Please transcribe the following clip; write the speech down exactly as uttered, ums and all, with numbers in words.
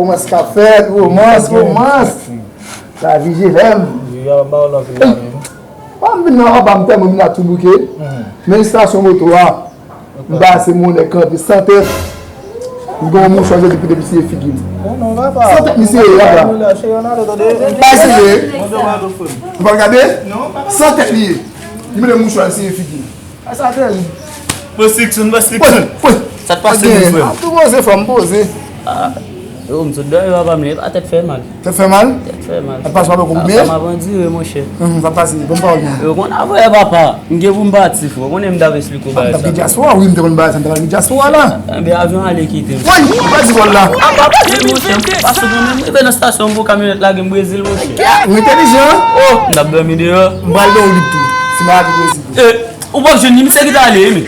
Romans k ap fèt, romans, romans. Lavi je lèm. Yo, yo, ba w love la menm. Bon, m vin nan anba, m tèlman vin la tou bouke. Men estasyon moto a, m pase, m wè yon nèg kanpe san tèt. M gen yon mouchwa, jodi pou depi siye figi m. San tèt misye ye, papa. Bay serye. Ou pa gade? San tèt li ye. Li mete mouchwa, siye figi m. Sa tèl. Boss Luckson, Boss Luckson. Sa t pase, mon frè? M ap tou poze, frè m, poze. Yo, m sot dòmi, papa m, li pa tèt fè mal. Tèt fè mal? Tèt fè mal. Tèt pase pa poko byen? Sa m ap andire, monchè. Sa t pase, bon pawòl, man. Yo, konn apre, papa. M gen pou m pati, frè. Konnen m t ap esplike w bagay sa. M t ap gen dyaspora, wi, m te konn bagay sa, m t ap gen dyaspora la. Enben, avyon ale kite m. Woy, ou pa di vòl la. A, papa, gen monchè, m pa sou konnen, m rive nan estasyon, m pran kamyonèt lage m Brezil, monchè. Ou entèlijan? Oh, m t ap dòmi deyò. M pral ban ou li tou. Si maladi Brezil. Eh, ou p ap jwenn li, misye ki t ale, wi.